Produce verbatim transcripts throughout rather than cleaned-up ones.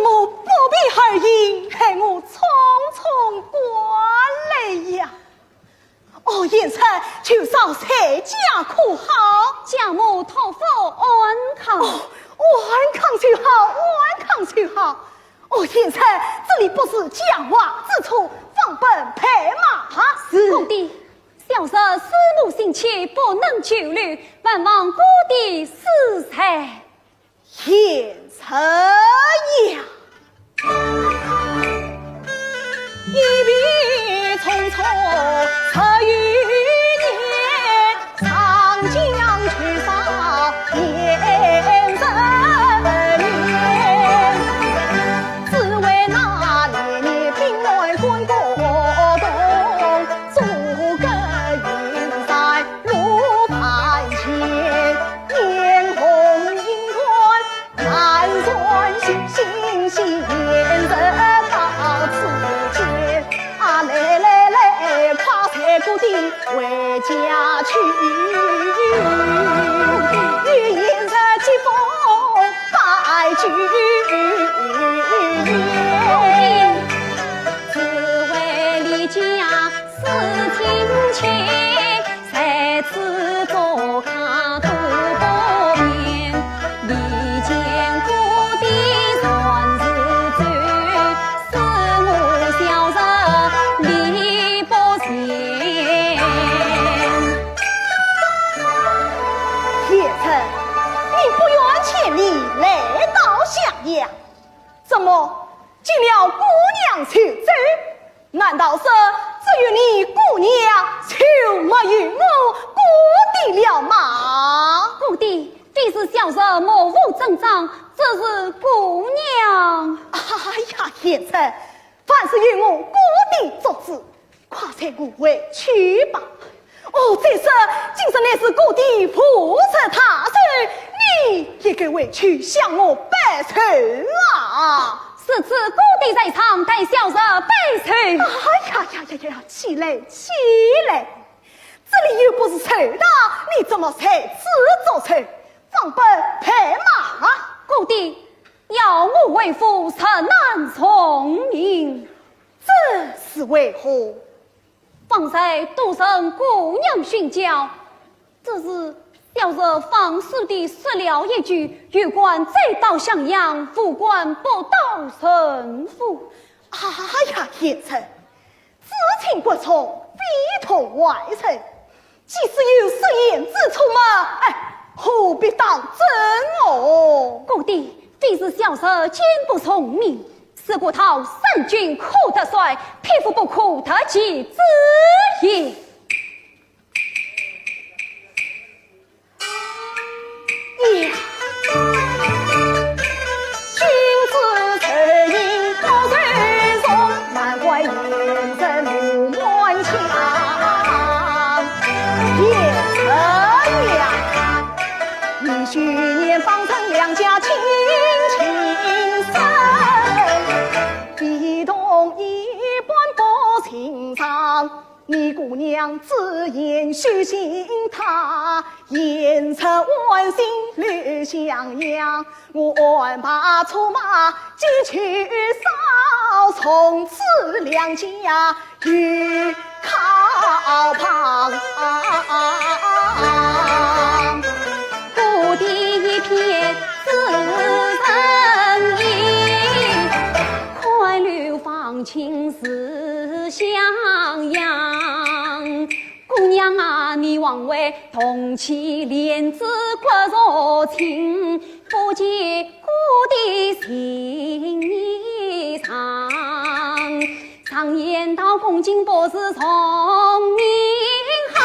我不避而已，害我匆匆赶来呀。哦，贤侄，舅嫂在家可好？家母托福安康。哦，安康就好，安康就好。哦，贤侄，这里不是讲话之处，放本拍马。是。姑爹，小侄思母心切，不能久留，还望姑爹恕罪。贤侄呀。一别匆匆十余年，长江秋水面人眠。只为那年年冰泪滚滚东，阻隔云山路旁前。 烟红云团，难断心心弦，贤侄到此间。啊，来来来，快随姑爹回家去。与贤侄接风拜酒宴。只为离家思亲切， 在此做客多不便，未见姑爹全是酒，使我小侄礼不全。贤侄，你不远千里来到襄阳，怎么见了姑娘就醉？ 难道说只有你姑娘就没有我姑爹了吗？姑爹，非是小侄目无尊长，只是姑娘。哎呀，贤侄，凡事有我姑爹做主，快随我回去吧。 哦，再说，今日乃是姑爹父寿大寿，你也该回去向我报寿啊！是，姑爹在上，待小侄报寿。哎呀呀呀呀呀，起来，起来！这里又不是寿堂，你怎么在此作寿？放本拍马！姑爹，要我回府，实难从命。这是为何？ 方才多承姑娘训教，只是小侄放书的说了一句，有官再到襄阳，无官不到陈府。哎呀，贤侄，知情不从，非同外人。 即使有失言之处嘛，哎，何必当真哦？姑爹，非是小侄见不从命，是古道三军可得帅，匹夫不可得其子也。呀！ 君子受刑不受从，难怪贤侄怒满腔。贤侄呀，你昔年方称两家亲情深，非同一般不寻常。 你姑娘之言须信她，贤侄安心留襄阳，我安排车马急去扫，从此两家有靠旁。姑爹一片至诚意，看留方卿 是襄阳。姑娘啊，你枉为同妻莲子骨肉亲，不解姑爹心肠。常言道，恭敬不如从命好。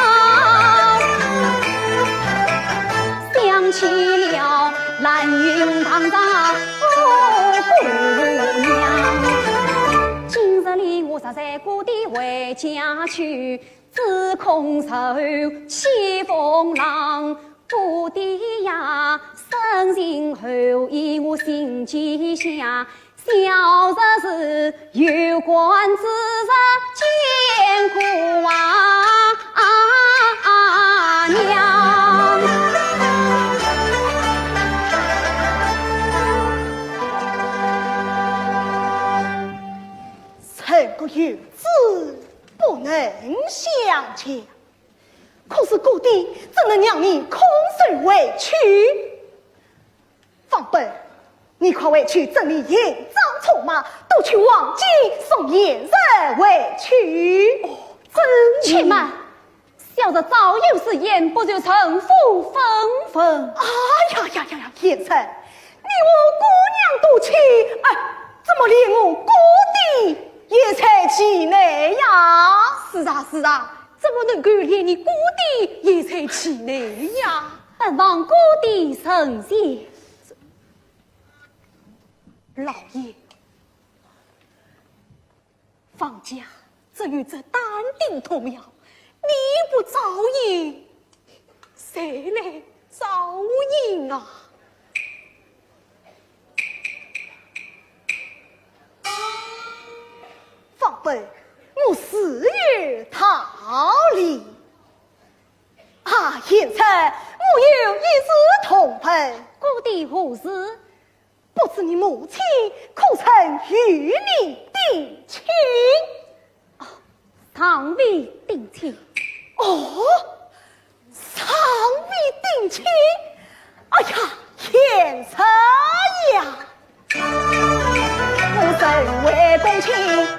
想起了兰亭堂上，哦，姑娘。 今日里我实在姑爹回家去，只恐受起风浪。姑爹呀，深情厚意我心记下，小侄是有官之人，见姑啊娘。个游子不能相见，可是姑爹怎能让你空手回去？方本，你快回去整理行装车马，都取黄金送贤侄回去。哦，真的？且慢， 小侄早有此言，不求陈父分文。哎呀呀呀呀，贤侄，你我姑娘多情，哎，怎么连我姑爹也在其内呀？是啊，是啊，怎么能够连你姑爹也在其内呀？本王姑爹成亲。老爷， 方家只有这丹顶童谣，你不照应，谁来照应啊？方本，我自有道理。啊，贤侄，我有一事同问。姑爹何事？ 不知你母亲可曾与你定亲？哦，尚未定亲。哦，尚未定亲？哎呀，贤侄呀！我身为公卿，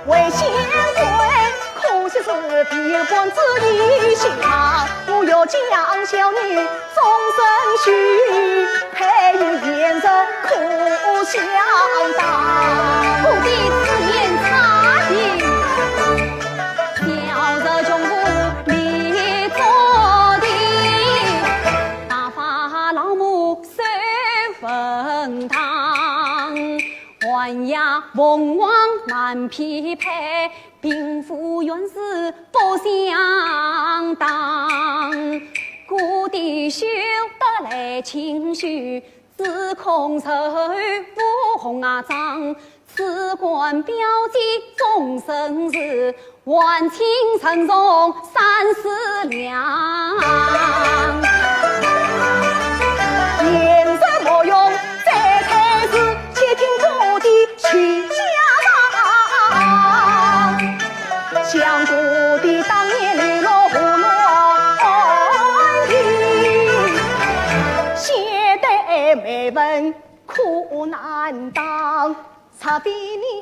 为显贵，可惜是比官之一行啊！我要将小女 终身许配与贤侄可相当。姑爹此言差矣，小侄穷苦立足地，打发老母守坟堂，寒夜凤凰难披被， 贫富远势不相当，姑爹休得来侵许，只恐受无红啊妆。此官标记终身事，还请陈重三思量。贤侄莫用再推辞， 且听姑爹叙家当。想姑爹当年流落河南地，写得美文苦难当。若非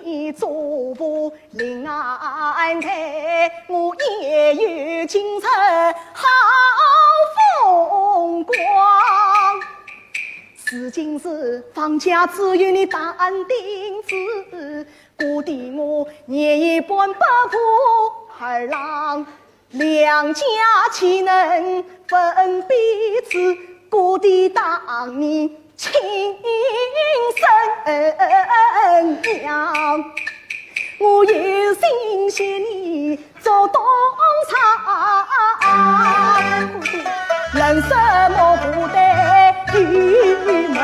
你祖父临安台，我也有今日好风光。 如今是方家只有你打定主意，姑爹我年已半百武二郎，两家岂能分彼此？姑爹当年亲生娘，我有心谢你 做东床。人生莫不得有门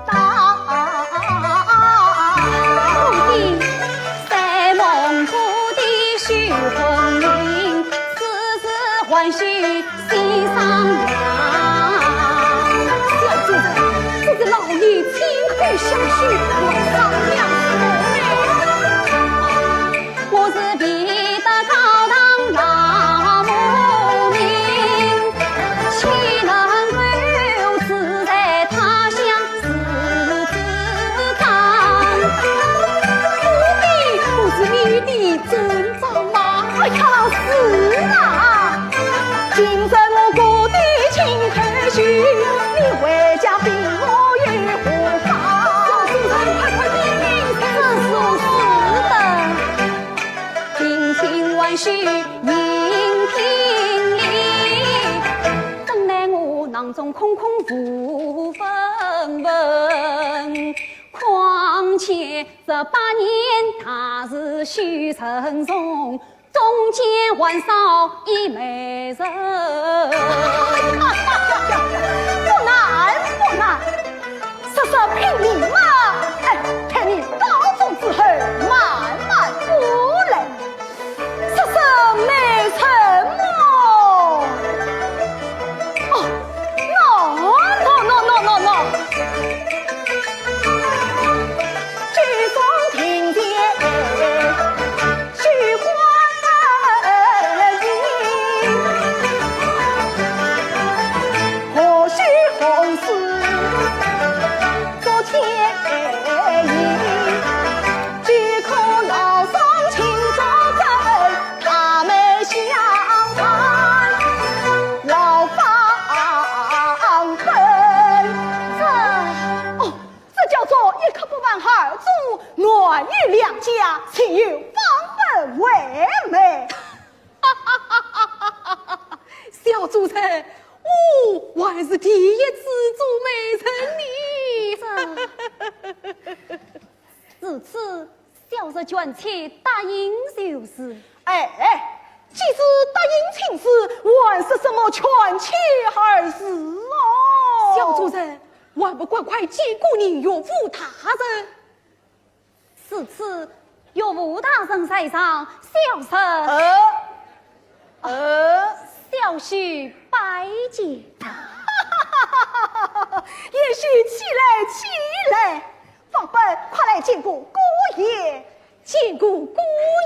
当。姑爹，再望姑爹许婚姻，此事还需 心商量。小主子，这是老爷亲口相许，我商量什么呢？我是避得高堂老母命，岂能够自在他乡 是子当。姑爹，不是你的尊长吗？哎呀，是啊。今日我姑爹亲口许，你回家禀我又何妨？小主子，快快禀明。正是，是的。 定亲还需银聘礼，怎奈我囊中空空无分文。况且这八年大事须成重，中间还少一媒人。不难，不难。 说说聘礼嘛，哎，待你高中之后慢慢过来。说说媒人么，哦，喏，喏，喏，喏，喏，喏。举重庭前男女两家，岂有方本为媒？小主人，我还是第一次做媒人呢。如此，小侄全妻答应就是。哎，既是答应亲事，还说什么全妻二字哦？小主人，还不快快见过你岳父大人？如此，岳父大人在上，小侄……呃，呃，小婿拜见。贤婿起来，起来。方本，快来见过姑爷。见过姑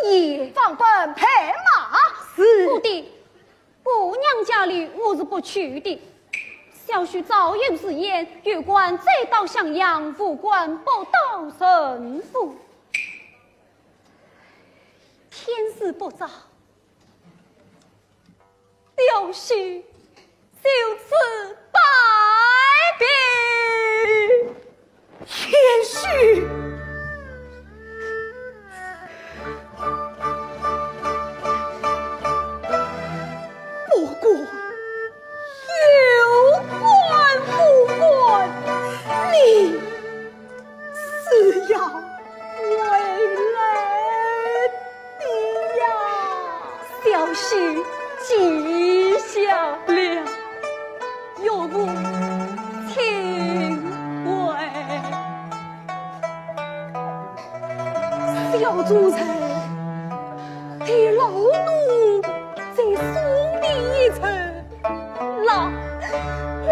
爷。方本，备马。是。姑爹， 姑娘家里我是不去的。小婿早有誓言，有官再到襄阳，无官不到陈府。天色不早，小婿就此拜别。 贤婿。不管有官无官，你是要回来的呀。小婿记下了。 岳父请回。小主人，待老奴再送你一程。老……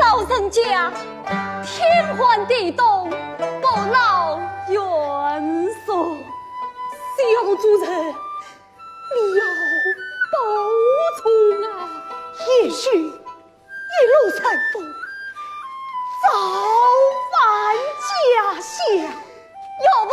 老人家，天寒地冻，不劳远送。小主人，你要保重啊。贤婿， 一路顺风，早返家乡。岳父，